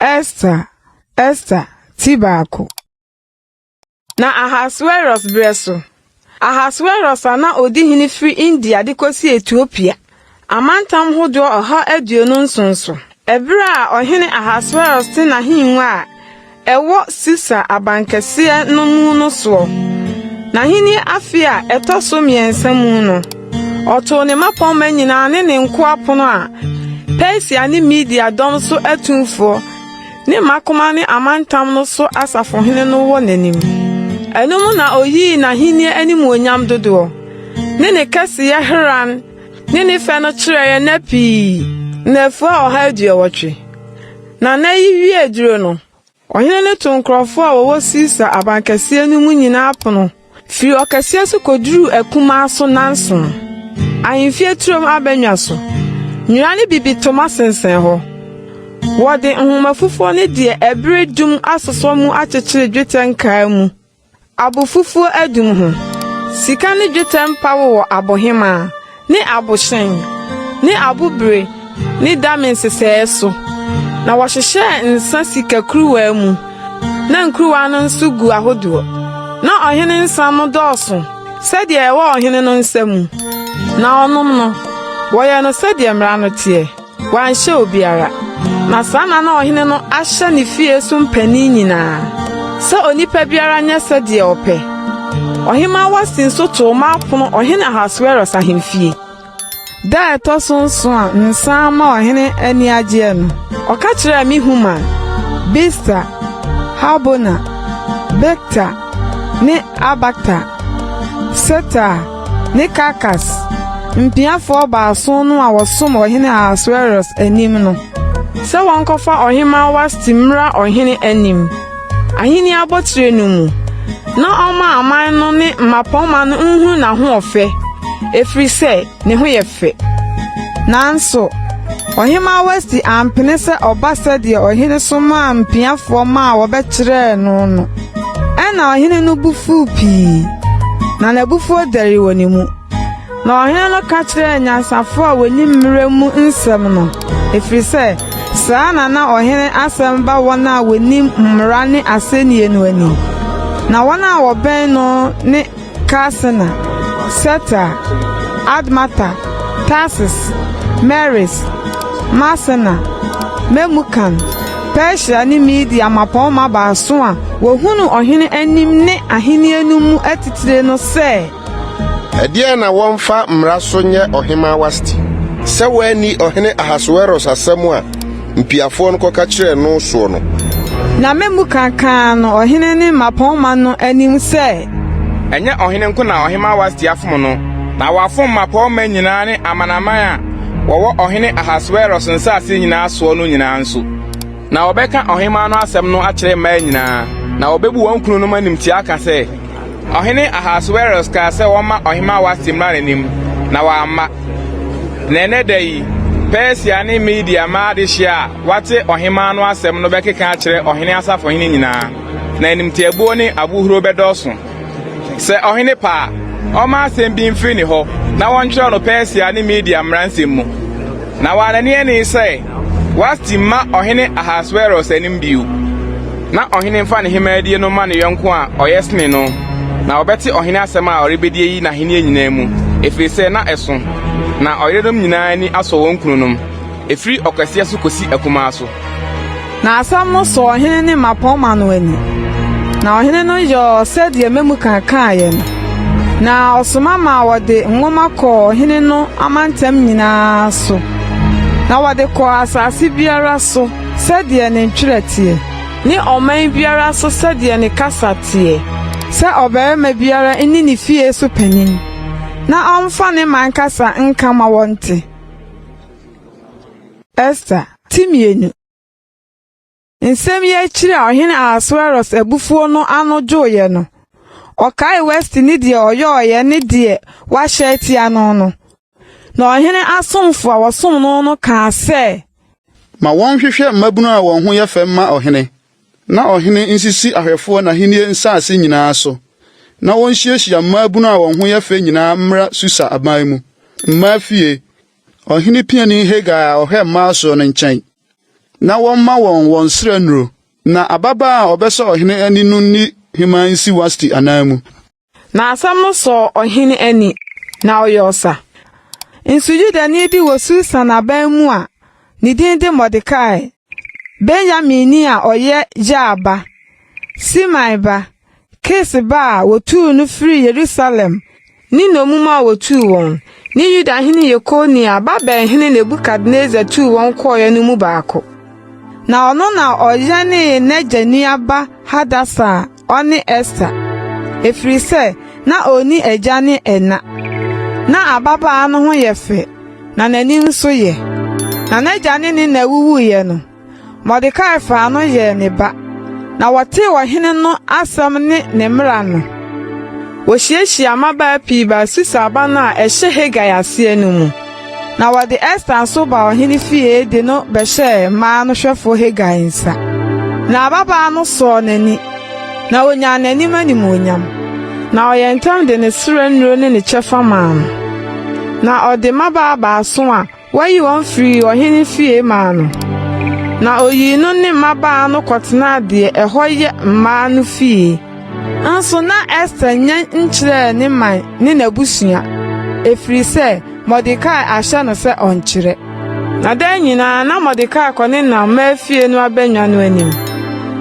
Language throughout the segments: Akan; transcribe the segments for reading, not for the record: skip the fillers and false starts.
Ester, Ester, ti baako. Na Ahasweros berɛ so, Ahasweros a na ɔdi hene firi India de kɔsi Etiopia, amantam hodoɔ 127 so. Ɛberɛ a ɔhene Ahasweros te n'ahengua a ɛwɔ Susa abankɛseɛ no mu no soɔ, n'ahenni afe a ɛtɔ so mmiɛnsa mu no, ɔtoo ne mmapɔmma nyinaa ne ne nkoa pono a Persia ne Media dɔm so atumfoɔ ne mmakoma ne amantam no so asafohene no wɔ n'anim. Ɛno mu na oyii n'ahenni animuonyam dodoɔ, ne ne kɛseyɛ hran ne ne fɛ no kyerɛeɛ nna pii, nnafua 180. Na nna yi wiee duro no, Ɔhene no too nkurɔfoɔ a wɔwɔ Susa abankɛseɛ no mu nyinaa pono, firi ɔkɛseɛ so kɔduruu akumaa so nnanson. Ahemfie turom abannwa so, nwera ne bibitoma sensɛn hɔ. Wɔde nhoma fufuo ne deɛ ɛbere dum asosɔ mu akyekyere dwetɛ nkaa mu. Abofufuo adum ho, sika ne dwetɛ mpa wowɔ abohemaa, ne abohyɛn, ne abobire ne dame nsesɛɛ so. Na wɔhyehyɛɛ nsa sika kuruwa mu, na nkuruwa no nso gu ahodoɔ. Na ɔhene nsa no dɔɔso sɛdeɛ ɛwɔ ɔhene no nsa mu, na ɔnom no, wɔyɛɛ no sɛdeɛ mmara no teɛ. Wanhyɛ obiara. Na saa na na ɔhene no ahyɛ ne fie so mpanin nyinaa, sɛ onipa biara nyɛ sɛdeɛ ɔpɛ. Ɔhemmaa Wasti nso too mmaa pono ɔhene Ahasweros ahemfie. Da a ɛtɔ so nson a nsa ama ɔhene ani agyeɛ no, ɔka kyerɛɛ Mehuman, Bista, Harbona, Bigta ne Abagta, Setar, ne Karkas, mpiafoɔ baason no a wɔsom ɔhene Ahasweros anim no, sɛ wɔnkɔfa ɔhemmaa Wasti mmra ɔhene anim, ahenni abotire no mu, na ɔmma aman no ne mmapɔmma no nhunu n'ahoɔfɛ, ɛfiri sɛ ne ho yɛ fɛ. Nanso, ɔhemmaa Wasti ampene sɛ ɔba sɛdeɛ ɔhene somaa mpiafoɔ maa wɔbɛkyerɛɛ no no. Ɛnna ɔhene no bo fuw pii, na n'abufuo dɛree wɔ ne mu. Na ɔhene no ka kyerɛɛ anyansafo a wɔnim mmara mu nsɛm no, ɛfiri sɛ saa na na ɔhene asɛm ba wɔn a wɔnim mmara ne asɛnnie no anim. Na wɔn a wɔbɛn no ne Karsena, Setar, Admata, Tarsis, Meres, Marsena, Memukan, Persia ne Media mmapɔmma baason a wɔhunuu ɔhene anim ne ahenni no mu atitire no sɛ. Ɛdeɛn na wɔmfa mmara so nyɛ Ɔhemmaa Wasti, sɛ wanni Ɔhene Ahasweros asɛm a mpiafoɔ no kɔka kyerɛɛ no soɔ no? Na Memukan kaa no ɔhene ne mmapɔmma no anim sɛ. Ɛnyɛ ɔhene nko na Ɔhemmaa Wasti afom no, na wafom mmapɔmma nyinaa ne amanaman a wɔwɔ Ɔhene Ahasweros nsase nyinaa soɔ no nyinaa nso. Na wɔbɛka ɔhemmaa no asɛm no akyerɛ mmaa nyinaa, na wɔbebu wɔn kununom animtiaa aka sɛ, 'Ɔhene Ahasweros kaa sɛ wɔmma ɔhemmaa Wasti mmra n'anim, na wamma. Na ɛnnɛ da yi, Persia ne Media mmaa adehye a wɔate ɔhemmaa no asɛm no bɛkeka akyerɛ ɔhene asafohene nyinaa, na animtiaabuo ne abohuro bɛdɔɔso. Sɛ ɔhene pɛ a, ɔmma asɛm bi mfiri ne hɔ na wɔntwerɛ no Persia ne Media mmara nsɛm mu. Na wɔannane ani sɛ Wasti mma ɔhene Ahasweros anim bio, na ɔhene mfa ne hemmaadie no mma ne yɔnko a ɔyɛ sene no, na wɔbɛte ɔhene asɛm a ɔrebɛdie yi n'ahennie nyinaa mu, ɛfiri sɛ na ɛso, na ɔyerenom nyinaa ani asɔ wɔn kununom, ɛfiri ɔkɛseɛ so kɔsi akumaa so. Na asɛm no sɔɔ ɔhene ne mmapɔmma no ani. Na ɔhene no yɔɔ sɛdeɛ Memukan kaeɛ no, na ɔsoma maa wɔde nwoma kɔɔ ɔhene no amantam nyinaa so, na wɔde kɔɔ asase biara so sɛdeɛ ne ntwerɛ teɛ, ne ɔman biara so sɛdeɛ ne kasa teɛ, sɛ ɔbarima biara nni ne fie so panin, na ɔmfa ne man kasa nka ma wɔnte. Ester, ti mmienu. Nsɛm yi akyiri a Ɔhene Ahasweros abufuo no ano dwoeɛ no, ɔkaee Wasti ne deɛ ɔyɔeɛ ne deɛ wahyɛ atia no no. Na ɔhene asomfo a wɔsom no no kaa sɛ. Ma wɔnhwehwɛ mmabunu a wɔn ho yɛ fɛ mma ɔhene, na ɔhene nsisi ahwɛfoɔ n'ahennie nsase nyinaa so, na wɔnhyiahyia mmaabunu a wɔn ho yɛ fɛ nyinaa mmra Susa aban mu, mmaa fie, ɔhene piani Hegai a ɔhwɛ mmaa soɔ no nkyɛn. na wɔmma wɔn wɔn srɛ nnuro, na ababaa a ɔbɛsɔ ɔhene ani no nni hemmaa nsi Wasti ananmu. Na asɛm no sɔɔ ɔhene ani, na ɔyɛɛ ɔsa. Nso Yudani bi wɔ Susan aban mu a ne din de Mordekai, Benyaminni a ɔyɛ Yair ba, Simei ba, Kis ba a wotuu no firii Yerusalem ne nnommum a wotuu wɔn, ne Yuda hene Yekonia a Babel hene Nebukadnesar tuu wɔn kɔeɛ no mu baako. Na ɔno na ɔyɛnee n'agya nua ba Hadasa a ɔne Ester, ɛfiri sɛ na ɔnni agya ne ɛna. Na ababaa no ho yɛ fɛ, na n'anim nso yɛ. Na n'agya ne ne na wuwuiɛ no, Mordekai faa no yɛɛ ne ba. Na wɔtee ɔhene no asɛm ne ne mmara no, wohyiahyiaa mmabaa pii baa Susa aban a ɛhyɛ Hegai aseɛ no mu. Na wɔde Ester nso baa ɔhene fie de no bɛhyɛɛ mmaa no hwɛfoɔ Hegai nsa. Na ababaa no sɔɔ n'ani, na onyaa n'anim animuonyam. Na ɔyɛɛ ntɛm de ne srɛ nnuro ne ne kyɛfa maa no. Na ɔde mmabaa baason a Wɔyii wɔn firii ɔhene fie maa no, na oyii no ne mmabaa no kɔtenaa deɛ ɛhɔ yɛ mmaa no fie. Nso na Ester nnya nkyerɛɛ ne man ne n'abusua, ɛfiri sɛ Mordekai ahyɛ no sɛ ɔnnkyerɛ. Na daa nyinaa na Mordekai kɔnenam mmaa fie no abannwa no anim,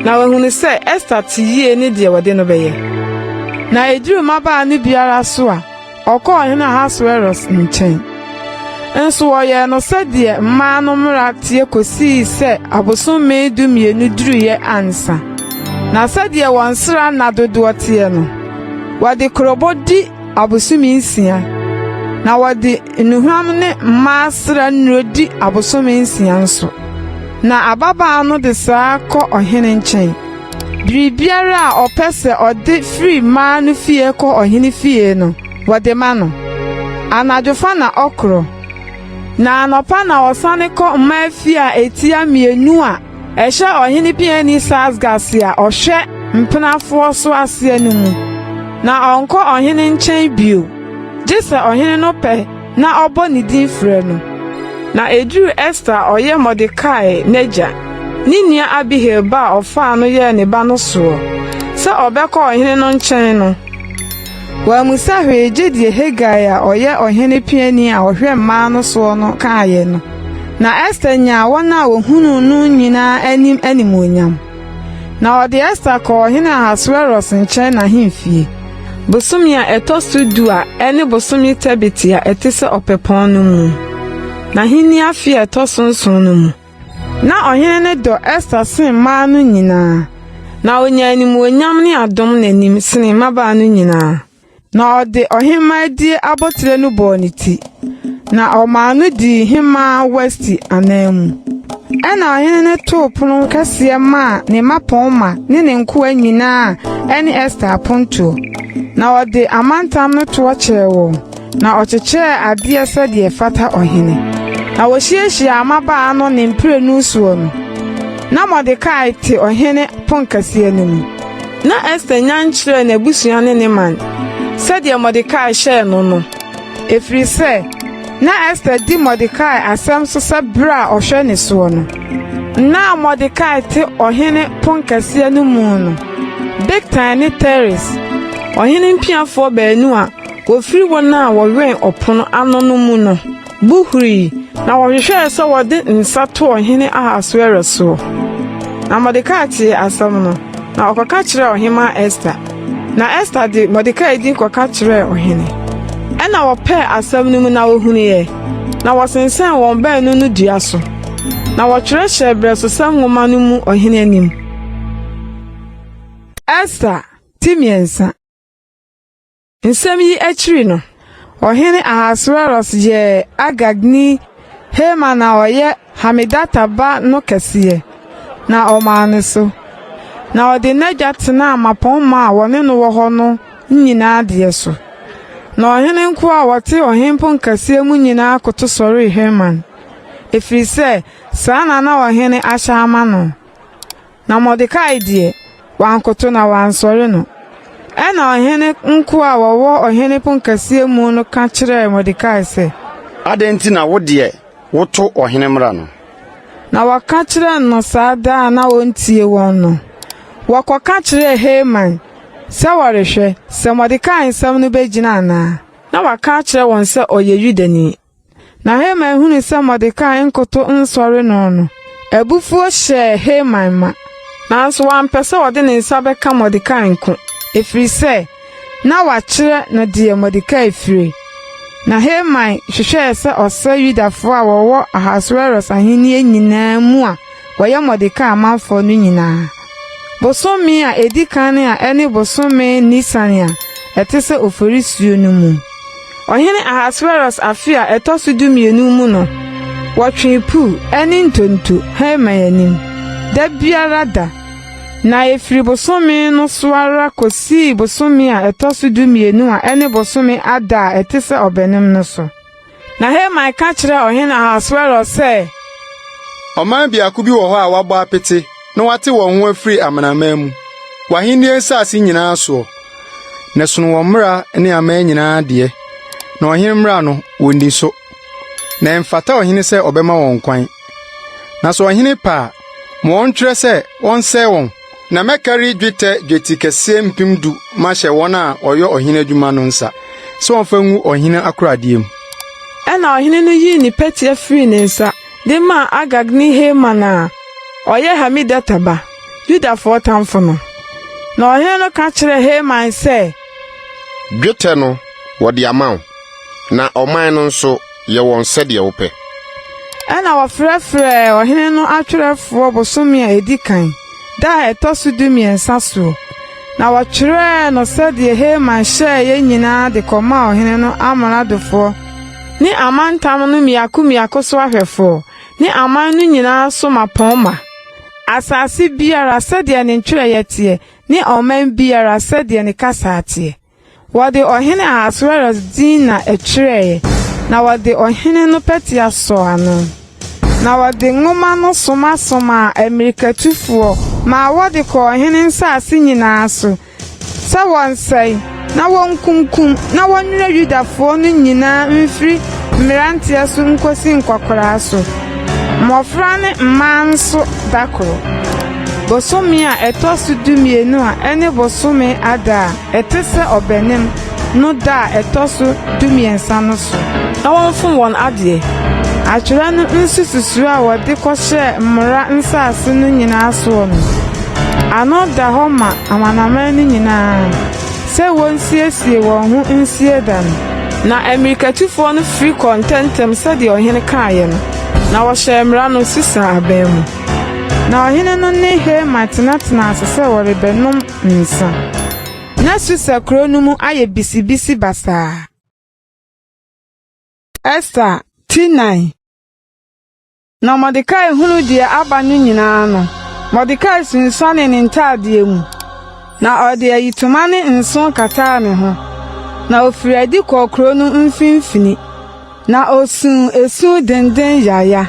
na wahunu sɛ Ester te yie ne deɛ wɔde no bɛyɛ. Na ɛduruu mmabaa no biara so a, Ɔkɔɔ Ɔhene Ahasweros nkyɛn. Nso wɔyɛɛ no sɛdeɛ mmaa no mmara teɛ kɔsii sɛ abosome dumienu duruiɛ ansa. Na sɛdeɛ wɔn sra nna dodoɔ teɛ no, wɔde kurobo di abosome nsia, na wɔde nnuhwam ne mmaa sra nnuro di abosome nsia nso. Na ababaa no de saa kɔ ɔhene nkyɛn. Biribiara a ɔpɛ sɛ ɔde firi mmaa no fie kɔ ɔhene fie no, wɔde ma no. Anadwofa na ɔkorɔ, na anɔpa na ɔsane kɔ mmaa fie a etia mmienu a ɛhyɛ ɔhene piani Saasgas a ɔhwɛ mpenafoɔ so aseɛ no mu. Na ɔnkɔ ɔhene nkyɛn bio, gye sɛ ɔhene no pɛ na ɔbɔ ne din frɛ no. Na eduruu Ester a ɔyɛ Mordekai n'agya, ne nua Abihail ba a ɔfaa no yɛɛ ne ba no soɔ, sɛ ɔbɛkɔ ɔhene no nkyɛn no, wammisa hwee gye deɛ Hegai a ɔyɛ ɔhene piani a ɔhwɛ mmaa no soɔ no kaeɛ no. Na Ester nyaa wɔn a wɔhunuu no nyinaa anim animuonyam. Na ɔde Ester kɔɔ ɔhene Ahasweros nkyɛn n'ahemfie, bosome a ɛtɔ so du a ɛne bosome Tebet a ɛte sɛ Ɔpɛpɔn no mu, n'ahenni afe a ɛtɔ so nson no mu. Ná ɔhene no dɔ Ester sen mmaa no nyinaa, na onyaa animuonyam ne adom n'anim sene mmabaa no nyinaa. Na ɔde ɔhemmaadie abotire no bɔɔ ne ti, na ɔmaa no dii hemmaa Wasti ananmu. Ɛnna ɔhene no too pono kɛseɛ maa ne mmapɔmma ne ne nkoa nyinaa a ɛne Ester apontoɔ, na ɔde amantam no toɔ kyɛɛ wɔn, na ɔkyekyɛɛ adeɛ sɛdeɛ ɛfata ɔhene. Na wɔhyiahyiaa mmabaa no ne mprenu soɔ no, na Mordekai te ɔhene ponkɛseɛ no mu. Na Ester nya nkyerɛɛ n'abusua ne ne man, sɛdeɛ Mordekai hyɛɛ no no, ɛfiri sɛ na Ester di Mordekai asɛm so sɛ berɛ a ɔhwɛ ne soɔ no. Nna a Mordekai te ɔhene ponkɛseɛ no mu no, Bigtan ne Teres, ɔhene mpiafoɔ baanu a wɔfiri wɔn a wɔwɛn ɔpono ano no mu no, bo hurii, na wɔhwehwɛɛ sɛ wɔde nsa to ɔhene Ahasweros soɔ. Na Mordekai tee asɛm no, na ɔkɔka kyerɛɛ ɔhemmaa Ester. Na Ester de Mordekai din kɔka kyerɛɛ ɔhene. Ɛnna wɔpɛɛ asɛm no mu na wohunuiɛ, na wɔsensɛn wɔn baanu no dua so, na wɔtwerɛ hyɛɛ Berɛsosɛm nwoma no mu ɔhene anim. Ester ti mmiɛnsa. Nsɛm yi akyiri no, Ɔhene Ahasweros yɛɛ Agagni Haman a ɔyɛ Hamedata ba no kɛseɛ, na ɔmaa no so, na ɔde n'adwa tenaa mmapɔmma a wɔne no wɔ hɔ no nyinaa deɛ so. Na ɔhene nkoa a wɔte ɔhene ponkɛseɛ mu nyinaa koto sɔree Haman, ɛfiri sɛ saa na na ɔhene ahyɛ ama no. Na Mordekai deɛ, wankoto na wansɔre no. Ɛnna ɔhene nkoa a wɔwɔ ɔhene ponkɛseɛ mu no ka kyerɛɛ Mordekai sɛ. Adɛn nti na wo deɛ, woto ɔhene mmara no? Na Na wɔka kyerɛɛ no saa da a na ɔntie wɔn no. Wɔkɔka kyerɛɛ Haman sɛ wɔrehwɛ sɛ Mordekai nsɛm no begyina anaa. Na waka akyerɛ wɔn sɛ ɔyɛ Yudani. Na Haman hunuu sɛ Mordekai nkoto nsɔre no no, abufuo hyɛɛ Haman ma. Nanso wampɛ sɛ ɔde ne nsa bɛka Mordekai nko, ɛfiri sɛ na wakyerɛ no deɛ Mordekai fire. Na Haman hwehwɛɛ sɛ ɔsɛe Yudafoɔ a wɔwɔ Ahasweros ahennie nyinaa mu a wɔyɛ Mordekai amanfoɔ no nyinaa. Bosome a edi kan a ɛne bosome Nisan a ɛte sɛ Oforisuo no mu. Ɔhene Ahasweros afe a ɛtɔ so dumienu mu no, wɔtwee Pur ne ntonto Haman anim, da biara da, na efiri bosome no so ara kosii bosome a ɛtɔ so dumienu a ɛne bosome Adar a ɛte sɛ Ɔbɛnem no so. Na Haman ka kyerɛɛ ɔhene Ahasweros sɛ. Ɔman biako bi wɔ hɔ a wɔabɔ apete na wɔate wɔn ho afiri amanaman mu, w'ahenni nsase nyinaa soɔ, na ɛsono wɔn mmara ne aman nyinaa deɛ, na ɔhene mmara no, wɔnni so. Na ɛmfata ɔhene sɛ ɔbɛma wɔn kwan. Na sɛ ɔhene pɛ a, ma wɔntwerɛ sɛ wɔnsɛe wɔn, Na mɛkari dwetɛ dwetikɛseɛ 10,000 mahyɛ wɔn a wɔyɛ ɔhene adwuma no nsa, sɛ wɔmfa ngu ɔhene akoradeɛ mu. Ɛnna ɔhene no yii ne pɛtea firii ne nsa de maa Agagni Haman a ɔyɛ Hamedata ba, Yudafoɔ tamfo no. Na ɔhene no ka kyerɛɛ Haman sɛ. Dwetɛ no, wɔde ama wo, na ɔman no nso, yɛ wɔn sɛdeɛ wopɛ. Ɛnna wɔfrɛfrɛɛ ɔhene no atwerɛfoɔ bosome a ɛdi kan, da a ɛtɔ so dumiɛnsa soɔ, na wɔtwerɛɛ no sɛdeɛ Haman hyɛeɛ nyinaa de kɔmaa ɔhene no amradofoɔ ne amantam no mmiako mmiako so ahwɛfoɔ ne aman no nyinaa so mmapɔmma, asase biara sɛdeɛ ne ntwerɛeɛ teɛ ne ɔman biara sɛdeɛ ne kasa teɛ. Wɔde Ɔhene Ahasweros din na ɛtwerɛeɛ, na wɔde ɔhene no pɛtea sɔɔ ano. Na wɔde nwoma no somasomaa ammirikatufoɔ maa wɔde kɔɔ ɔhene nsase nyinaa so, sɛ wɔnsɛe, na wɔnkunkum, na wɔnnwerɛ Yudafoɔ no nyinaa mfiri mmeranteɛ so nkɔsi nkɔkoraa so, mmɔfra ne mmaa nso da koro. Bosome a ɛtɔ so dumienu a ɛne bosome Adar a ɛte sɛ Ɔbɛnem no da a ɛtɔ so dumiɛnsa no so. Na wɔmfom wɔn adeɛ. Atwerɛ no nsususoɔ a wɔde kɔhyɛɛ mmara nsase no nyinaa soɔ no, ano da hɔ ma amanaman no nyinaa, sɛ wɔnsiesie wɔn ho nsie da no. Na ammirikatufoɔ no firi kɔɔ ntɛmntɛm sɛdeɛ ɔhene kaeɛ no, na wɔhyɛɛ mmara no Susa aban mu. Na ɔhene no ne Haman tenatenaa ase sɛ wɔrebɛnom nsã. Ná Susa kurow no mu ayɛ bisibisi basaa. Ester ti 4 Na Mordekai hunuu deɛ aba no nyinaa no, Mordekai sunsuanee ne ntaadeɛ mu, na ɔde ayitoma ne nsõ kataa ne ho, na ofirii adi kɔɔ kurow no mfimfini. Na osuu esu dennen yaya,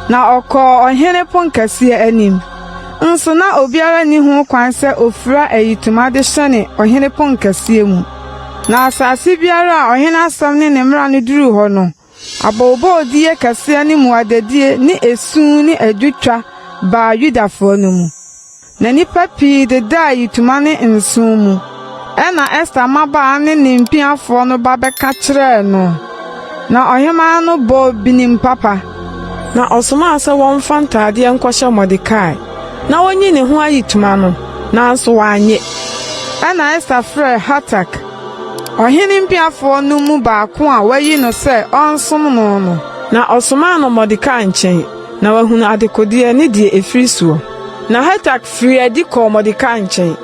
na ɔkɔɔ ɔhene ponkɛseɛ anim. Nso na obiara nni ho kwan sɛ ofura ayitoma de hyɛne ɔhene ponkɛseɛ mu. Na asase biara a ɔhene asɛm ne ne mmara no duruu hɔ no, abooboodie kɛseɛ ne mmuadadie ne esu ne adwotwa baa Yudafoɔ no mu. Na nnipa pii dedaa ayitoma ne nsõ mu. Ɛnna Ester mmabaa ne ne mpiafoɔ no ba bɛka kyerɛɛ no, na ɔhemmaa no bɔɔ binim papa. Na ɔsomaa sɛ wɔmfa ntadeɛ nkɔhyɛ Mordekai, na wonyi ne ho ayitoma no, nanso wannye. Ɛnna Ester frɛɛ Hatak, ɔhene mpiafoɔ no mu baako a wayi no sɛ ɔnsom no no. Na ɔsomaa no Mordekai nkyɛn. Na wahunu adekodeɛ ne deɛ ɛfiri soɔ. Na Hatak firii adi kɔɔ Mordekai nkyɛn,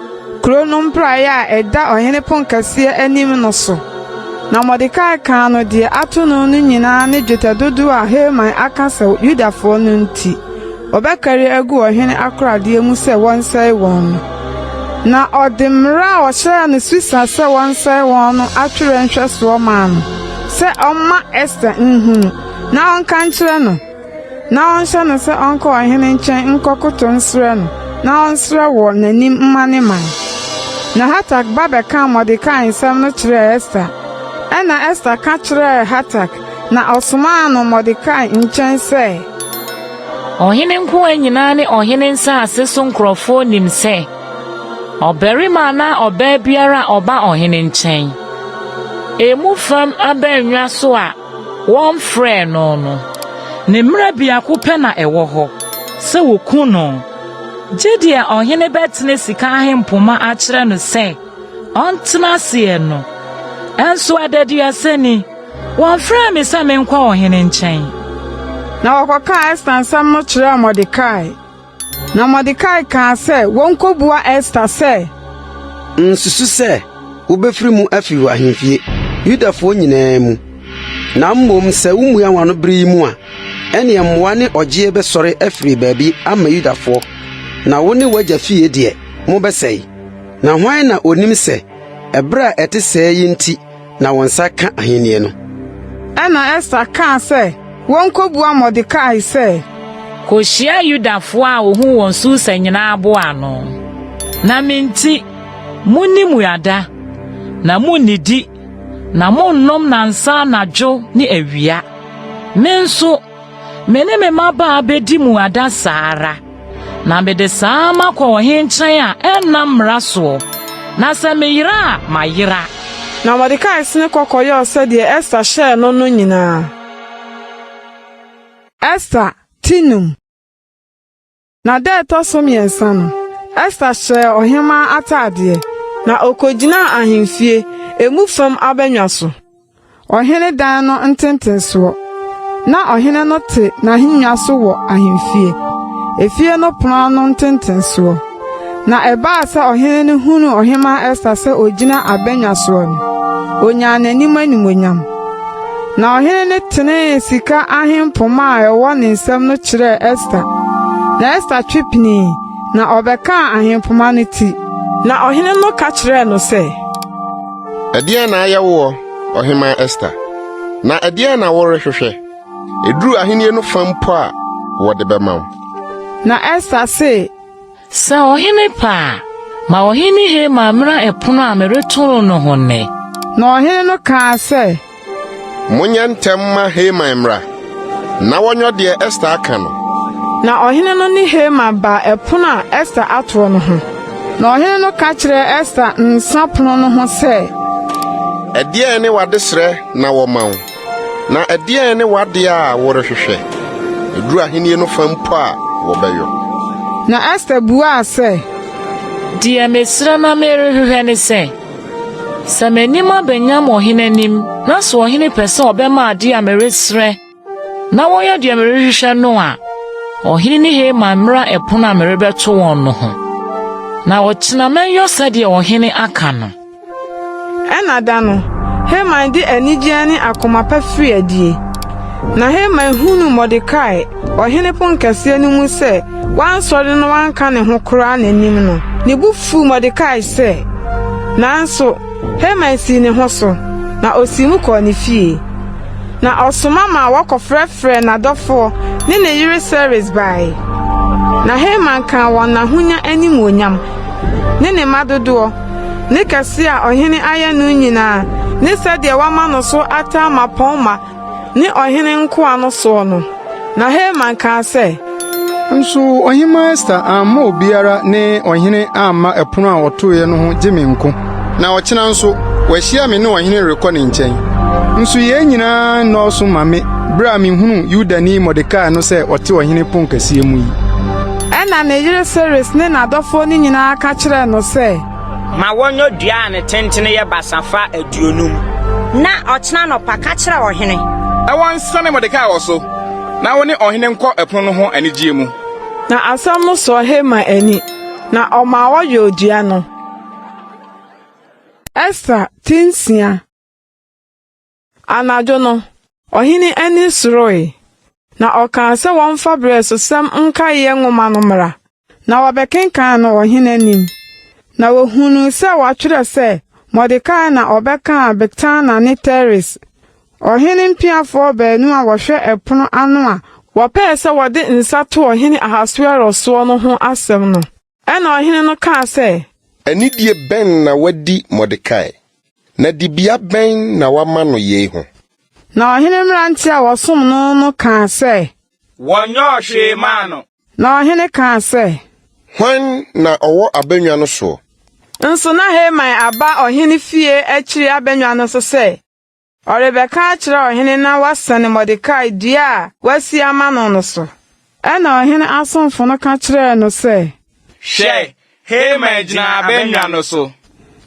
kuro no mpraeɛ a ɛda ɔhene ponkɛseɛ anim no so. Na Mordekai kaa no deɛ ato no no nyinaa ne dwetɛ dodoɔ a Haman aka sɛ Yudafoɔ no nti, wɔbɛkari agu ɔhene akoradeɛ mu sɛ wɔnsɛe wɔn no. Na ɔde mmara a ɔhyɛɛ no Susa sɛ wɔnsɛe wɔn no atwerɛ nhwɛsoɔ maa no, sɛ ɔmma Ester nhunu, na ɔnka nkyerɛ no. Na ɔnhyɛ no sɛ ɔnkɔ ɔhene nkyɛn nkɔkotow nsrɛ no, na ɔnsrɛ wɔ n'anim mma ne man. Na Hatak ba bɛkaa Mordekai nsɛm no kyerɛɛ Ester. Ɛnna Ester ka kyerɛɛ Hatak, na ɔsomaa no Mordekai nkyɛn sɛ. Ɔhene nkoa nyinaa ne ɔhene nsase so nkurɔfoɔ nim sɛ ɔbarima anaa ɔbaa biara a ɔba ɔhene nkyɛn, emu fam abannwa so a wɔmfrɛɛ no no, ne mmara biako pɛ na ɛwɔ hɔ, sɛ woku no, gye deɛ ɔhene bɛtene sika ahempoma akyerɛ no sɛ ɔntena aseɛ no. Ɛnso adaduasa ni, wɔmfrɛɛ me sɛ menkɔ ɔhene nkyɛn. Na wɔkɔkaa Ester nsɛm no kyerɛɛ Mordekai. Na Mordekai kaa sɛ wonkobua Ester sɛ. Nsusu sɛ wobɛfiri mu afiri w'ahemfie, Yudafoɔ nyinaa mu. Na mmom sɛ womua w'ano bere yi mu a, ɛnneɛ mmoa ne ɔgyeɛ bɛsɔre afiri baabi ama Yudafoɔ, na wo ne w'agya fie deɛ, mobɛsɛe. Na hwan na onim sɛ ɛbere a ɛte sɛɛ yi nti na wo nsa ka ahenni no? Ɛnna Ester kaa sɛ wonkobua Mordekai sɛ. Kohyia Yudafoɔ a wohu wɔn Susa nyinaa boa ano, na me nti, munni mmuada, na munnidi, na monnom nnansa anadwo ne awia. Me nso, Me ne me mmabaa bedi mmuada saa ara, na mede saa makɔ ɔhene nkyɛn a ɛnnam mmara soɔ, na sɛ meyera a, mayera. Na Mordekai sene kɔ kɔyɔɔ sɛdeɛ Ester hyɛɛ no no nyinaa. Ester ti num. Na da a ɛtɔ so mmiɛnsa no, Ester hyɛɛ ɔhemmaa atadeɛ, na okogyinaa ahemfie, emu fam abannwa so, ɔhene dan no ntentensoɔ. Ná ɔhene no te n'ahennwa so wɔ ahemfie, efie no pono ano ntentensoɔ. Na ɛbaa sɛ ɔhene no hunuu ɔhemmaa Ester sɛ ogyina abannwa soɔ no, onyaa n'anim animuonyam. Na ɔhene no tenee sika ahempoma a ɛwɔ ne nsam no kyerɛɛ Ester. Na Ester twe pinii, na ɔbɛkaa ahempoma no ti. Na ɔhene no ka kyerɛɛ no sɛ. Ɛdeɛn na ayɛ woɔ, Ɔhemmaa Ester? Na ɛdeɛn na worehwehwɛ? Ɛduru ahennie no fã mpo a, wɔde bɛma wo. Na Ester se. Sɛ ɔhene pɛ a, ma ɔhene Haman mmra ɛpono a mereto no no ho nnɛ. Na ɔhene no kaa sɛ. Monyɛ ntɛm mma Haman mmra, na wɔnyɔ deɛ Ester aka no. Na ɔhene no ne Haman baa ɛpono a Ester atoɔ no ho. Na ɔhene no ka kyerɛɛ Ester nsa pono no ho sɛ. Ɛdeɛn ne w'adesrɛ na wɔma wo? Na ɛdeɛn ne w'adeɛ a worehwehwɛ? Ɛduru ahennie no fa mpo a, wɔbɛyɔ. Na Ester buaa sɛ. Deɛ mesrɛ na merehwehwɛ ne sɛ, sɛ m'anim aba nyam ɔhene anim, na sɛ ɔhene pɛ sɛ ɔbɛma adeɛ a meresrɛ na wɔyɛ deɛ merehwehwɛ no a, ɔhene ne Haman mmra ɛpono a merebɛto wɔn no ho. Na ɔkyena mɛyɔ sɛdeɛ ɔhene aka no. Ɛnna da no, Haman de anigyeɛ ne akoma pa firii adie. Na Haman hunuu Mordekai, ɔhene ponkɛseɛ no mu sɛ wansɔre na wanka ne ho koraa n'anim no, ne bo fuu Mordekai sɛ. Nanso Haman sii ne ho so, na osii mu kɔɔ ne fie. Na ɔsoma maa wɔkɔfrɛfrɛɛ n'adɔfoɔ ne ne yere Seres bae. Na Haman kaa wɔn n'ahonya animuonyam, ne ne mma dodoɔ, ne kɛse a ɔhene ayɛ no nyinaa ne sɛdeɛ wama no so ataa mmapɔmma ne ɔhene nkoa no soɔ no. Na Haman kaa sɛ. Nso Ɔhemmaa Ester amma obiara ne ɔhene amma ɛpono a ɔtoeɛ no ho gye me nko, na ɔkyena nso, wahyia me ne ɔhene rekɔ ne nkyɛn. Nso yei nyinaa nnɔɔso mma me bere a mihunu Yudani Mordekai no sɛ ɔte ɔhene ponkɛseɛ mu yi. Ɛnna ne yere Seres ne n'adɔfoɔ no nyinaa ka kyerɛɛ no sɛ. Ma wɔnyɔ dua a ne tentene yɛ basafa 50. Na ɔkyena anɔpa, ka kyerɛ ɔhene. Na wɔnsiane Mordekai wɔ so, na wo ne ɔhene nkɔ ɛpono no ho anigyeɛ mu. Na asɛm no sɔɔ Haman ani, na ɔmaa wɔyɔɔ dua no. Ester ti nsia. Anadwo no, ɔhene ani soroe, na ɔkaa sɛ wɔmfa Berɛsosɛm nkaeɛ nwoma no mmra, na wɔbɛkenkan no ɔhene anim. Na wɔhunuu sɛ wɔatwerɛ sɛ Mordekai na ɔbɛkaa Bigtana ne Teres, ɔhene mpiafoɔ baanu a wɔhwɛ ɛpono ano a wɔpɛɛ sɛ wɔde nsa to ɔhene Ahasweros soɔ no ho asɛm no. Ɛnna ɔhene no kaa sɛ. Anidie bɛn na woadi Mordekai, na dibea bɛn na woama no yei ho? Na ɔhene mmeranteɛ a wɔsom no no kaa sɛ. Wɔnyɔɔ hwee maa no. Na ɔhene kaa sɛ. Hwan na ɔwɔ abannwa no soɔ? Nso na Haman aba ɔhene fie akyiri abannwa no so sɛ ɔrebɛka akyerɛ ɔhene na wasɛne Mordekai dua a wasi ama no no so. Ɛnna ɔhene asomfo no ka kyerɛɛ no sɛ. Hwɛ, Haman gyina abannwa no so.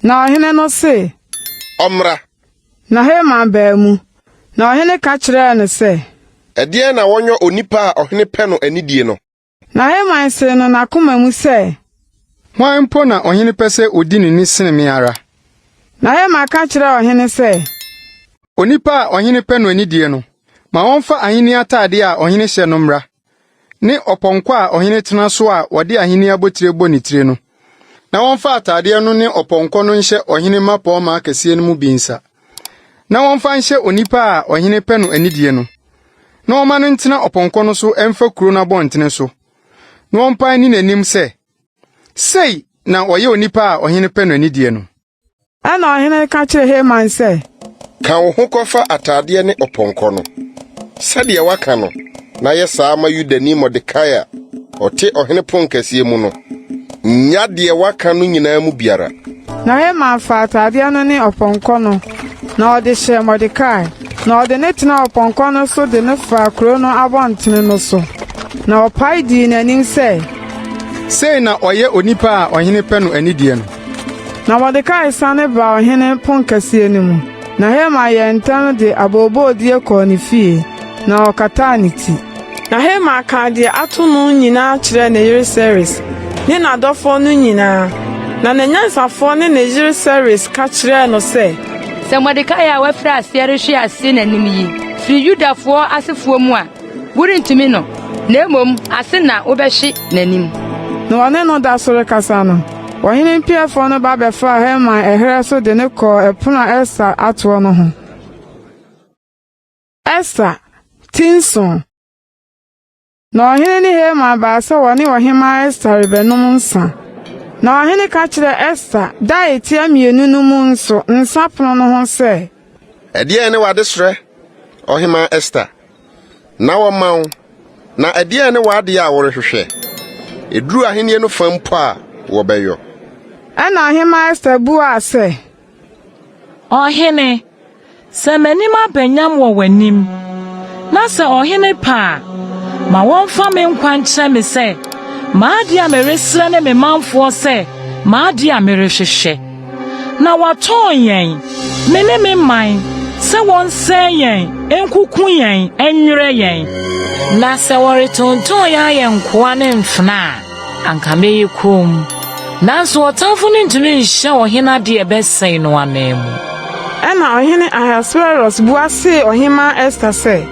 Na ɔhene no se. Ɔmmra. Na Haman baa mu, na ɔhene ka kyerɛɛ no sɛ. Ɛdeɛn na wɔnyɔ onipa a ɔhene pɛ no anidie no? Na Haman see no n'akoma mu sɛ. Hwan mpo na ɔhene pɛ sɛ odi no ni sene me ara? Na Haman ka kyerɛɛ ɔhene sɛ. Onipa a ɔhene pɛ no anidie no, ma ɔmfa ahenni atadeɛ a ɔhene hyɛ no mmra, ne ɔpɔnkɔ a ɔhene tena so a wɔde ahenni abotire bɔ ne tire no, na wɔmfa atadeɛ no ne ɔpɔnkɔ no nhyɛ ɔhene mmapɔmma akɛseɛ no mu bi nsa, na wɔmfa nhyɛ onipa a ɔhene pɛ no anidie no, na wɔmma no ntena ɔpɔnkɔ no so mfa kuro no abɔntene so, na wɔmpae nni n'anim sɛ, 'Sei na wɔyɛ onipa a ɔhene pɛ no anidie no. Ɛnna ɔhene no ka kyerɛɛ Haman sɛ. Ka wo ho kɔfa atadeɛ ne ɔpɔnkɔ no, sɛdeɛ woaka no, na yɛ saa ma Yudani Mordekai a ɔte ɔhene ponkɛseɛ mu no. Nnya deɛ woaka no nyinaa mu biara. Na Haman faa atadeɛ no ne ɔpɔnkɔ no, na ɔde hyɛɛ Mordekai, na ɔde no tenaa ɔpɔnkɔ no so de no faa kurow no abɔntene no so, na ɔpae dii n'anim sɛ. Sei na ɔyɛ onipa a ɔhene pɛ no anidie no. Na Mordekai sane baa ɔhene ponkɛseɛ no mu, na Haman yɛɛ ntɛm de abooboodie kɔɔ ne fie, na ɔkataa ne ti. Na Haman kaa deɛ ato no nyinaa kyerɛɛ ne yere Seres ne n'adɔfoɔ no nyinaa. Na n'anyansafoɔ ne ne yere Seres ka kyerɛɛ no sɛ. Sɛ Mordekai a wafiri aseɛ rehwe ase n'anim yi firi Yudafoɔ asefoɔ mu a, Worentumi no, na mmom ase na wobɛhwe n'anim. Na wɔne no da so rekasa no, ɔhene mpiafoɔ no ba bɛfaa Haman ɛherɛ so de no kɔɔ ɛpono a Ester atoɔ no ho. Ester, ti nson. Na ɔhene ne Haman baa sɛ wɔne ɔhemmaa Ester rebɛnom nsã. Na ɔhene ka kyerɛɛ Ester da a etia mmienu no mu nso nsã pono no ho sɛ. Ɛdeɛn ne w'adesrɛ, Ɔhemmaa Ester? Na wɔma wo, na ɛdeɛn ne w'adeɛ a worehwehwɛ? Ɛduru ahennie no fã mpo a, wɔbɛyɔ. Ɛnna Ɔhemmaa Ester buaa sɛ. Ɔhene, sɛ m'anim aba nyam wɔ w'anim, na sɛ ɔhene pɛ a, ma wɔmfa me nkwa nkyerɛ me sɛ m'adeɛ a meresrɛ ne me manfoɔ sɛ m'adeɛ a merehwehwɛ. Na wɔatɔn yɛn, me ne me man, sɛ wɔnsɛe yɛn, nkuku yɛn, nnwerɛ yɛn. Na sɛ wɔretontɔn yɛn ayɛ nkoa ne mfenaa a, anka mɛyɛ komm. Nanso ɔtamfo no ntumi nhyɛ ɔhene ade a ɛbɛsɛe no ananmu. Ɛnna Ɔhene Ahasweros bua see Ɔhemmaa Ester sɛ.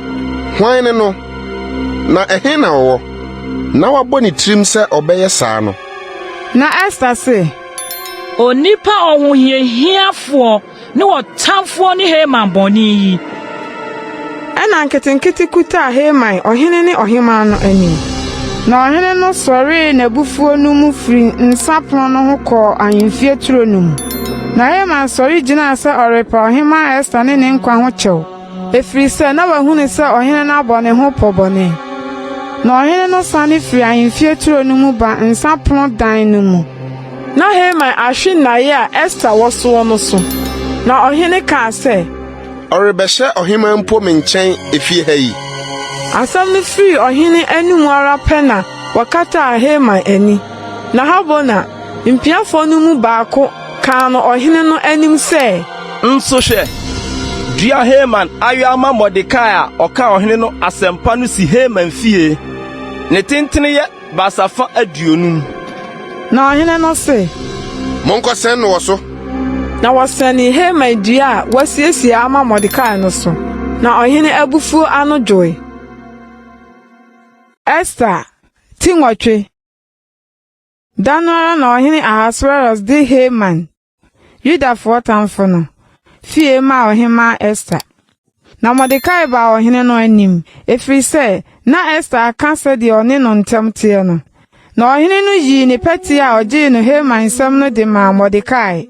Hwan ne no, na ɛhe na ɔwɔ, na wabɔ ne tirim sɛ ɔbɛyɛ saa no? Na Ester se. Onipa ɔhohiahiafoɔ ne ɔtamfoɔ ne Haman bɔne yi. Ɛnna nketenkete kutaa Haman, ɔhene ne ɔhemmaa no anim. Na ɔhene no sɔree n'abufuo no mu firii nsã pono no ho kɔɔ ahemfie turo no mu. Na Haman sɔre gyinaa sɛ ɔrepa ɔhemmaa Ester ne ne nkwa ho kyɛw. Ɛfiri sɛ na wahunu sɛ ɔhene no abɔ ne ho pɔ bɔne. Na ɔhene no sane firii ahemfie turo no mu baa nsã pono dan no mu. Na Haman ahwe nnaeɛ a Ester wɔ soɔ no so. Na ɔhene kaa sɛ. Ɔrebɛhyɛ ɔhemmaa mpo me nkyɛn efie ha yi? Asɛm no firii ɔhene anomu ara pɛ na wɔkataa Haman ani. Na Harbona, mpiafoɔ no mu baako, kaa no ɔhene no anim sɛ. Nso hwɛ, dua Haman ayɔ ama Mordekai a ɔkaa ɔhene no asɛmpa no si Haman fie, ne tentene yɛ basafa 50. Na ɔhene no se. Monkɔsɛn no wɔ so. Na wɔsɛnee Haman dua a wasiesie ama Mordekai no so, na ɔhene abufuo ano dwoe. Ester ti nwɔtwe. Da no ara na ɔhene Ahasweros de Haman, Yudafoɔ tamfo no, fie maa ɔhemmaa Ester. Na Mordekai baa ɔhene no anim, ɛfiri sɛ na Ester aka sɛdeɛ ɔne no ntam teɛ no. Na ɔhene no yii ne pɛtea a ɔgyee no Haman nsam no de maa Mordekai.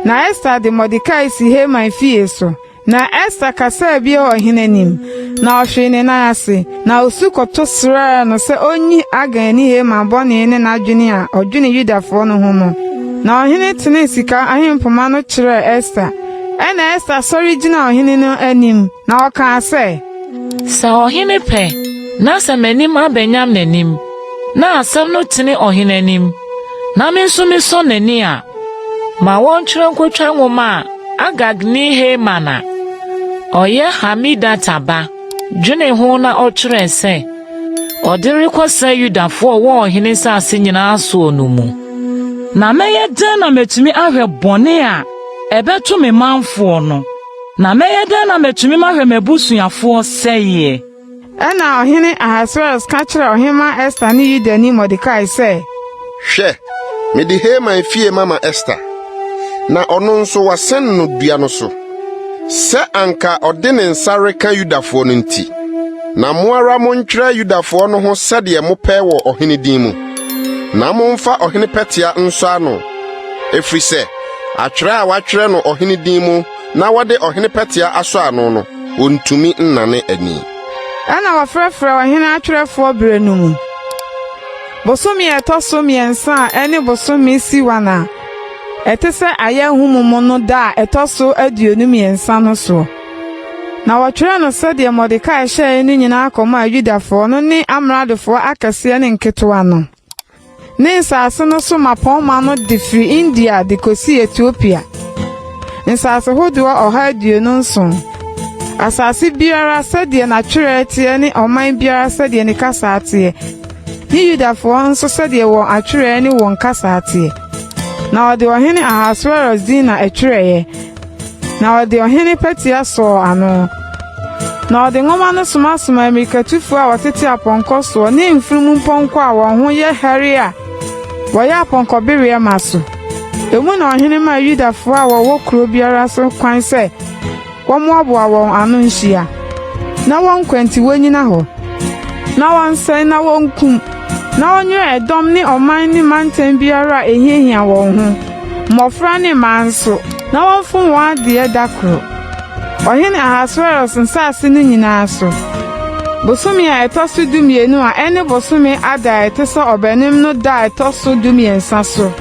Na Ester de Mordekai si Haman fie so. Na Ester kasaa bio ɔhene anim, na ɔhwee ne nan ase, na osu kɔto srɛɛ no sɛ onnyi Agagni Haman bɔne ne n'adwene a ɔdwene Yudafoɔ no ho no. Na ɔhene tenee sika ahempoma no kyerɛɛ Ester. Ɛnna Ester sɔre gyinaa ɔhene no anim, na ɔkaa sɛ. Sɛ ɔhene pɛ, na sɛ m'anim aba nyam n'anim, na asɛm no tene ɔhene anim, na me nso mesɔ n'ani a, ma wɔntwerɛ nkotwa nwoma a Agagni Haman a ɔyɛ Hamedata ba dwene ho na ɔtwerɛɛ sɛ ɔde rekɔsɛe Yudafoɔ a wɔwɔ ɔhene nsase nyinaa soɔ no mu. Na mɛyɛ dɛn na matumi ahwɛ bɔne a ɛbɛto me manfoɔ no? Na mɛyɛ dɛn na matumi mahwɛ m'abusuafoɔ sɛeɛ? Ɛnna Ɔhene Ahasweros ka kyerɛɛ Ɔhemmaa Ester ne Yudani Mordekai sɛ. Hwɛ, mede Haman fie mama Ester, na ɔno nso wɔasɛn no dua no so, sɛ anka ɔde ne nsa reka Yudafoɔ no nti. Na mo ara montwerɛ Yudafoɔ no ho sɛdeɛ mopɛ wɔ ɔhene din mu, na momfa ɔhene pɛtea nsɔ ano, ɛfiri sɛ atwerɛ a wɔatwerɛ no ɔhene din mu na wɔde ɔhene pɛtea asɔ ano no, wɔntumi nnane ani. Ɛnna wɔfrɛfrɛɛ ɔhene atwerɛfoɔ berɛ no mu, bosome a ɛtɔ so mmiɛnsa a ɛne bosome Siwan a ɛte sɛ Ayɛ-Ahunmu no da a ɛtɔ so 23 no soɔ. Na wɔtwerɛɛ no sɛdeɛ Mordekai hyɛeɛ no nyinaa kɔmaa Yudafoɔ no ne amradofoɔ akɛseɛ ne nketewa no. Ne nsase no so mmapɔmma no de firi India de kɔsi Etiopia, nsase hodoɔ 127, asase biara sɛdeɛ n'atwerɛ teɛ ne ɔman biara sɛdeɛ ne kasa teɛ, ne Yudafoɔ nso sɛdeɛ wɔn atwerɛ ne wɔn kasa teɛ. Na ɔde ɔhene Ahasweros din na ɛtwerɛeɛ. Na ɔde ɔhene pɛtea sɔɔ ano. Na ɔde nwoma no somasomaa ammirikatufoɔ a wɔtete apɔnkɔ soɔ ne mfunumpɔnkɔ a wɔn ho yɛ hare a wɔyɛ apɔnkɔbereɛ ma so. Emu na ɔhene maa Yudafoɔ a wɔwɔ kuro biara so kwan sɛ wɔmmoaboa wɔn ano nhyia, na wɔn nkwa nti wonnyina hɔ, na wɔnsɛe na wonkum, na wɔnyerɛ ɛdɔm ne ɔman ne mantam biara a ehiahia wɔn ho, mmofra ne mmaa nso, na wɔmfom wɔn adeɛ da koro. Ɔhene Ahasweros nsase no nyinaa so. Bosome a ɛtɔ so 12 a ɛne bosome Adar a ɛte sɛ Ɔbɛnem no da a ɛtɔ so 13 so.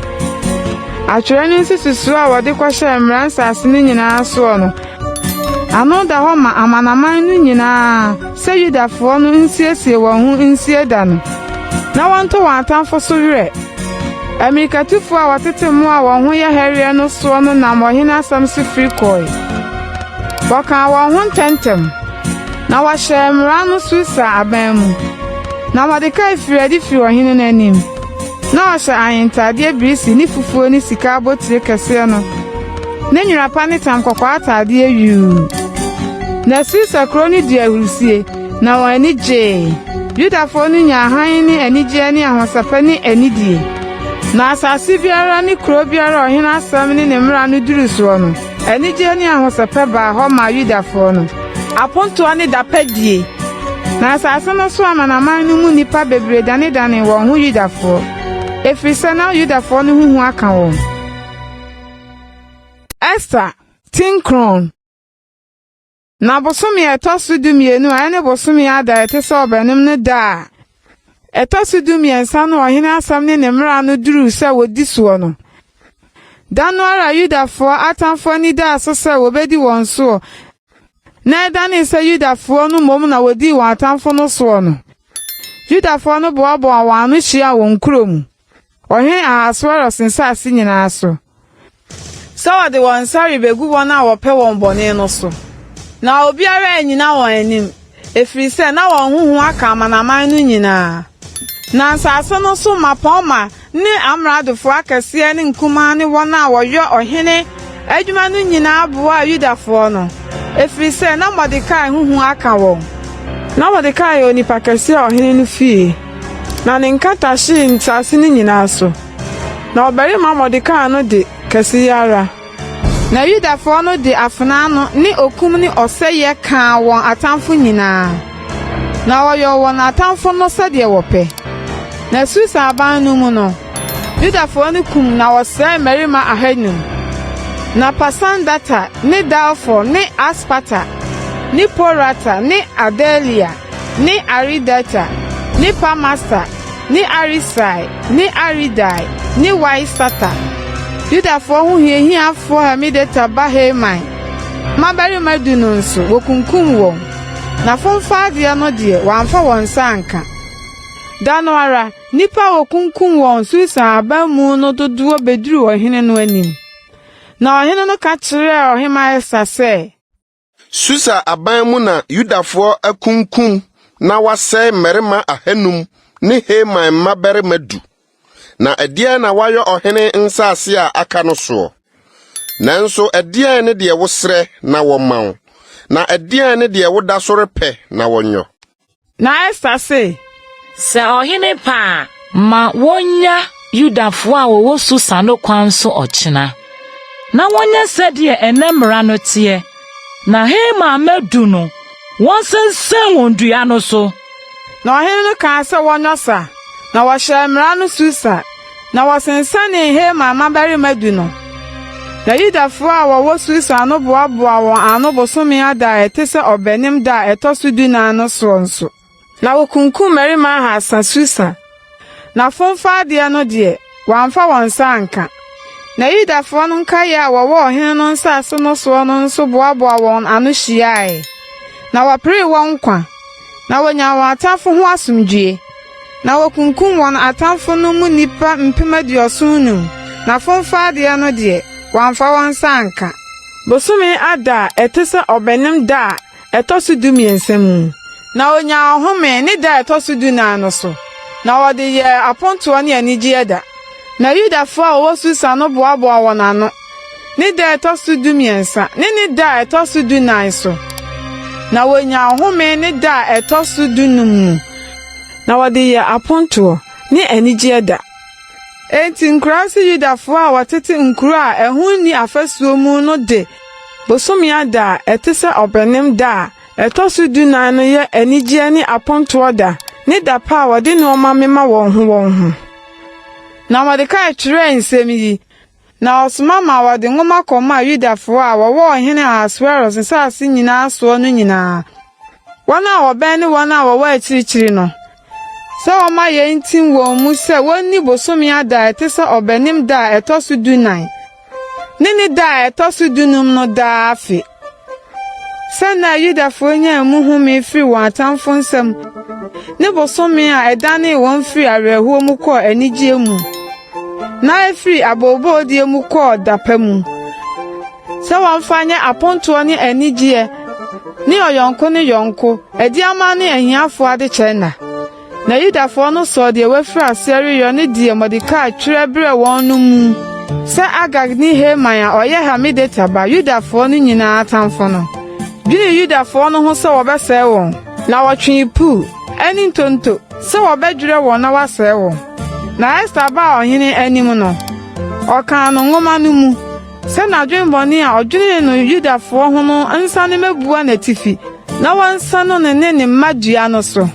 Atwerɛ no nsususoɔ a wɔde kɔhyɛɛ mmara nsase no nyinaa soɔ no, ano da hɔ ma amanaman no nyinaa sɛ Yudafoɔ no nsiesie wɔn ho nsie da no, na wɔnto wɔn atamfo so werɛ. Ammirikatufoɔ a wɔtete mmoa a wɔn ho yɛ hɛreɛ no soɔ no nam ɔhene asɛm so firi kɔe. Wɔkaa wɔn ho ntɛmntɛm, na wɔhyɛɛ mmara no Susa aban mu. Na Mordekai firii adi firii ɔhene no anim. Na ɔhyɛ ahentadeɛ birisi ne fufuo ne sika abotire kɛseɛ no ne nwera pa ne tam kɔkɔɔ atadeɛ yuu. Na Susa kuro no dii ahurisie, na wɔn ani gyee. Yudafoɔ no nyaa hann ne anigyeɛ ne ahosɛpɛ ne anidie. Na asase biara ne kuro biara a ɔhene asɛm ne ne mmara no duruu soɔ no, Anigyeɛ ne ahosɛpɛ baa hɔ maa Yudafoɔ no. Apontoɔ ne dapadie. Na asase no so amanaman no mu nnipa bebree danedanee wɔn ho Yudafoɔ, ɛfiri sɛ na Yudafoɔ no ho hu aka wɔn. Ester ti 9. Na bosome a ɛtɔ so 12 a ɛne bosome Adar a ɛte sɛ Ɔbɛnem no da a ɛtɔ so 13 no ɔhene asɛm ne ne mmara no duruu sɛ wɔdi soɔ no, da no ara Yudafoɔ atamfoɔ ani daa so sɛ wɔbɛdi wɔn soɔ, na ɛdanee sɛ Yudafoɔ no mmom na wɔdii wɔn atamfo no soɔ no, Yudafoɔ no boaboaa wɔn ano hyiaa wɔn nkuro mu. Ɔhene Ahasweros nsase nyinaa so, sɛ wɔde wɔn nsa rebegu wɔn a wɔpɛ wɔn bɔne no so. Na obiara annyina wɔn anim, ɛfiri sɛ na wɔn ho hu aka amanaman no nyinaa. Na nsase no so mmapɔmma ne amradofoɔ akɛseɛ ne nkumaa ne wɔn a wɔyɔ ɔhene adwuma no nyinaa boaa Yudafoɔ no, ɛfiri sɛ na Mordekai ho hu aka wɔn. Ná Mordekai yɛ onipa kɛseɛ ɔhene no fie. Na ne nkata hyee nsase no nyinaa so. Na ɔbarima Mordekai no de, kɛseyɛ ara. Na Yudafoɔ no de afena ano ne okum ne ɔsɛeɛ kaa wɔn atamfo nyinaa, na wɔyɔɔ wɔn atamfo no sɛdeɛ wɔpɛ. Na Susa aban no mu no, Yudafoɔ no kum na wɔsɛee mmarima ahanum. Na Parsandata ne Dalfon ne Aspata ne Porata ne Adalia ne Aridata ne Parmasta ne Arisai ne Aridai ne Waisata, Yudafoɔ ho hiahiafoɔ Hamedata ba Haman mmabarima du no nso, wɔkunkum wɔn, na fomfa adeɛ no deɛ, wɔamfa wɔn nsa anka. Da no ara, nnipa a wɔkunkum wɔn Susan aban mu no dodoɔ bɛduruu ɔhene no anim. Na ɔhene no ka kyerɛɛ Ɔhemmaa Ester sɛ, Susa aban mu na Yudafoɔ akunkum na wɔasɛe mmarima ahanum ne Haman mmabarima du. Na ɛdeɛn na woayɔ ɔhene nsase a aka no soɔ? Nanso ɛdeɛn ne deɛ wosrɛ na wɔmma wo? Na ɛdeɛn ne deɛ woda so repɛ na wɔnyɔ? Na Ester se, Sɛ ɔhene pɛ a, ma wonnya Yudafoɔ a wɔwɔ Susa no kwan so ɔkyena, na wɔnyɛ sɛdeɛ ɛnnɛ mmara no teɛ, na Haman mma du no, wɔnsensɛn wɔn dua no so. Na ɔhene no kaa sɛ wɔnyɔ sa, na wɔhyɛɛ mmara no Susa, na wɔsensɛnee Haman mmabarima du no. Na Yudafo a wɔwɔ Susa no boaboaa wɔn ano bosome Adar a ɛte sɛ Ɔbɛnem da a ɛtɔ so dunan no soɔ nso. Na wokunkum mmarima ahasa Susa, na fomfa adeɛ no deɛ, wɔamfa wɔn nsa anka. Na Yudafoɔ no nkaeɛ a wɔwɔ ɔhene no nsase no soɔ no nso boaboaa wɔn ano hyiae, na wɔperee wɔn nkwa, na wɔnyaa wɔn atamfo ho asomdwoeɛ. Na wɔkunkum wɔn atamfo no mu nnipa 75,000, na fomfa adeɛ no deɛ, wɔamfa wɔn nsa anka. Bosome Adar a ɛte sɛ Ɔbɛnem da a ɛtɔ so dumiɛnsa mu, na wɔnyaa ɔhome ne da a ɛtɔ so dunan no so, na wɔde yɛɛ apontoɔ ne anigyeɛ da. Na Yudafoɔ a wɔwɔ Susa no boaboaa wɔn ano, ne da a ɛtɔ so dumiɛnsa ne ne da a ɛtɔ so dunan so, na wɔnyaa ɔhome ne da a ɛtɔ so dunum mu. Na wɔde yɛɛ apontoɔ ne anigyeɛ da. Enti nkuraase Yudafoɔ a wɔtete nkuro a ɛho nni afasuo mu no de bosome Adar a ɛte sɛ Ɔbɛnem da a ɛtɔ so dunan no yɛ anigyeɛ ne apontoɔ da ne da pa a wɔde nneɛma mema wɔn ho wɔn ho. Na Mordekai twerɛɛ nsɛm yi, Na ɔsoma maa wɔde nwoma kɔmaa Yudafoɔ a wɔwɔ ɔhene Ahasweros nsase nyinaa soɔ no nyinaa, wɔn a wɔbɛn ne wɔn a wɔwɔ akyirikyiri no, sɛ wɔmma yei ntim wɔn mu sɛ wɔnni bosome Adar a ɛte sɛ Ɔbɛnem da a ɛtɔ so dunan ne ne da a ɛtɔ so dunum no daa afe. Sɛ nna a Yudafoɔ nyaa mu home firii wɔn atamfoɔ nsam ne bosome a ɛdanee wɔn firii awerɛhoɔ mu kɔɔ anigyeɛ mu, na ɛfirii abooboodie mu kɔɔ da pa mu, sɛ wɔmfa nyɛ apontoɔ ne anigyeɛ ne ɔyɔnko ne yɔnko adiama ne ahiafoɔ adekyɛ nna. Na Yudafoɔ no sɔɔ deɛ wɔafiri aseɛ reyɔ ne deɛ Mordekai twerɛ brɛɛ wɔn no mu, sɛ Agag ne Haman a ɔyɛ Hamedata ba, Yudafoɔ no nyinaa atamfo no, dwenee Yudafoɔ no ho sɛ wɔbɛsɛe wɔn, na wɔtwee Pur ne ntonto sɛ wɔbɛdwerɛ wɔn na wɔasɛe wɔn. Na Ester baa ɔhene anim no, ɔkaa no nwoma no mu, Sɛ n'adwemmɔne a ɔdwenee no Yudafoɔ ho no nsane mmɛbua n'atifi, na wɔnsɛne no ne ne mma dua no so.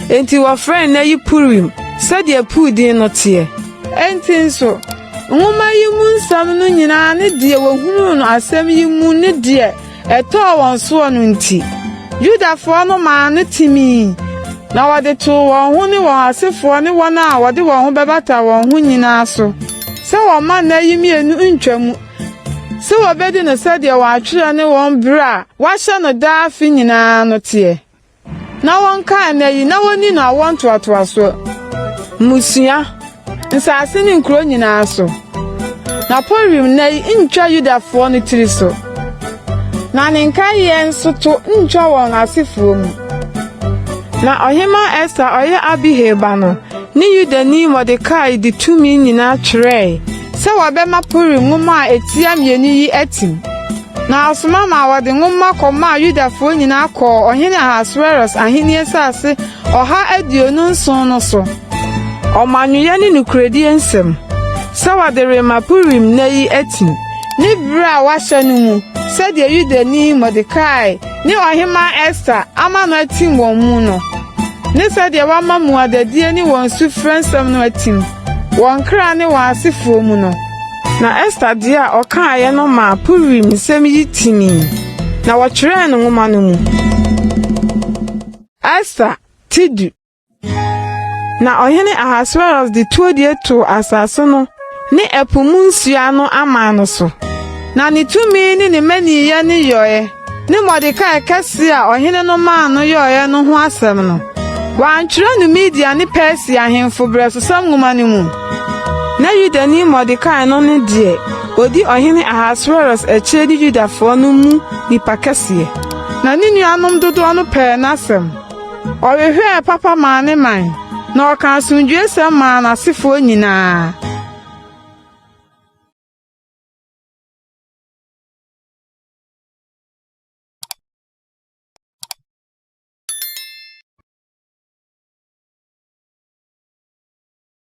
Enti wɔfrɛɛ nna yi Purim, sɛdeɛ Pur din no teɛ. Enti nso, nwoma yi mu nsɛm no nyinaa ne deɛ wɔhunuu no asɛm yi mu ne deɛ ɛtɔɔ wɔn soɔ no nti, Yudafoɔ no maa no timii, na wɔde too wɔn ho ne wɔn asefoɔ ne wɔn a wɔde wɔn ho bɛbata wɔn ho nyinaa so, sɛ wɔmma nna yi mmienu nntwa mu, sɛ wɔbɛdi no sɛdeɛ wɔatwerɛ ne wɔn berɛ a wɔahyɛ no daa afe nyinaa no teɛ. Na wɔnkae nna yi na wonni no awoɔ ntoatoasoɔ, mmusua, nsase ne nkuro nyinaa so. Na Purim nna yi ntwa Yudafoɔ no tiri so, na ne nkaeɛ nso to ntwa wɔn asefoɔ mu. Na Ɔhemmaa Ester a ɔyɛ Abihail ba no ne Yudani Mordekai de tumi nyinaa twerɛe sɛ wɔbɛma Purim nwoma a etia mmienu yi atim. Na ɔsoma maa wɔde nwoma kɔmaa Yudafoɔ nyinaa kɔɔ Ɔhene Ahasweros ahennie nsase 127 no so, ɔmannwoeɛ ne nokorɛdie nsɛm, sɛ wɔde rema Purim nna yi atim, ne berɛ a wɔahyɛ no mu, sɛdeɛ Yudani Mordekai ne Ɔhemmaa Ester ama no atim wɔn mu no, ne sɛdeɛ wɔama mmuadadie ne wɔn sufrɛ nsɛm no atim, wɔn kra ne wɔn asefoɔ mu no. Na Ester deɛ a ɔkaeɛ no maa Purim nsɛm yi timii, na wɔtwerɛɛ no nwoma no mu. Ester ti du. Na ɔhene Ahasweros de tuodie too asase no ne ɛpo mu nsuo ano aman no so. Na ne tumi ne ne mmaninyɛ ne yɔeɛ ne Mordekai kɛse a ɔhene no maa no yɔeɛ no ho asɛm no, wɔantwerɛ no Media ne Persia ahemfo berɛsosɛm nwoma no mu. Na Yudani Mordekai no ne deɛ ɔdi ɔhene Ahasweros akyire ne Yudafoɔ no mu nipa kɛseɛ. Na ne nuanom dodoɔ no pɛɛ n'asɛm. Ɔhwehwɛɛ papa maa ne man, na ɔkaa asomdwoesɛm maa n'asefoɔ nyinaa.